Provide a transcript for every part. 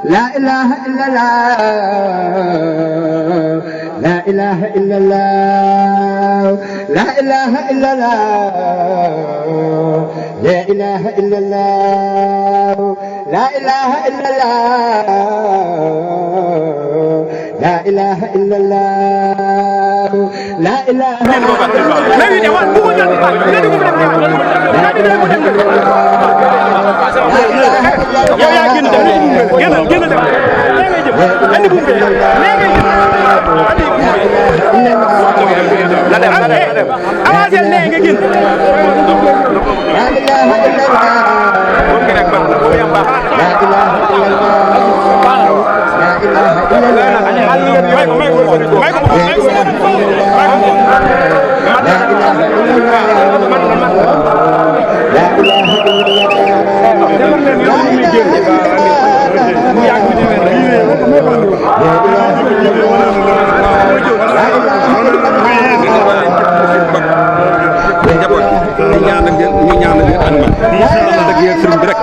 لا إله إلا الله لا إله إلا الله لا إله إلا الله لا إله إلا الله لا إله إلا الله لا إله إلا الله لا إله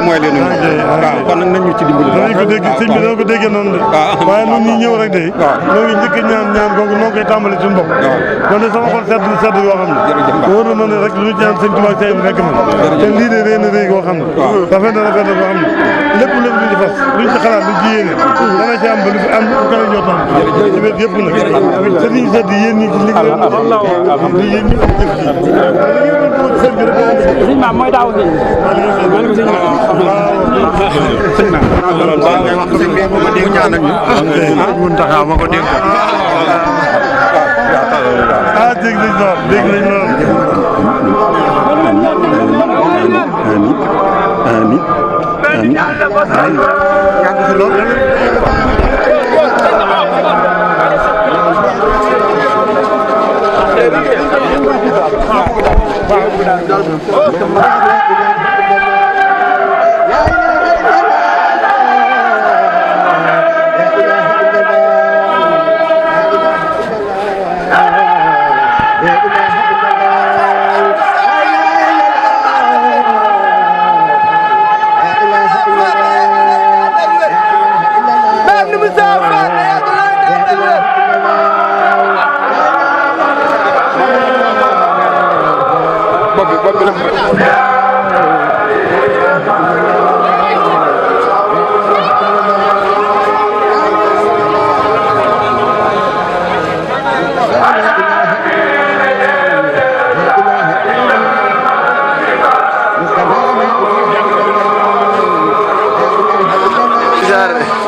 mooy leen waaw kon nag nañ ñu ci dimbali dañ ko dégg sëñ bi dana ko déggee noonu de waaye noonu ñi ñëw rek de ñoo ngi njëkk ñaan googu noo koy tàmbali suñu bopp kon de sama xol sedd yoo xam ne wóor na ma ne rek lu ñu ñaan sëñ Tuubaa say rek na te lii de réy na réy goo xam ne rafet na rafet na goo xam ne lépp lépp luñ ci fas luñ ci xalaat luñ ci yéene dana ci am ba lu fi am bu kala ñoo tam ci wet yëpp nag sëriñ sedd yéen ñi ci liggéey di yéen ñi sëñ maam mooy daaw sëñ ngay wax sëñ bi ma dégg ñaan ak ñu Muntaxa ma ko dégg dégg nañ lool dégg nañ lool amiin amiin yàgg fi lool Güzel.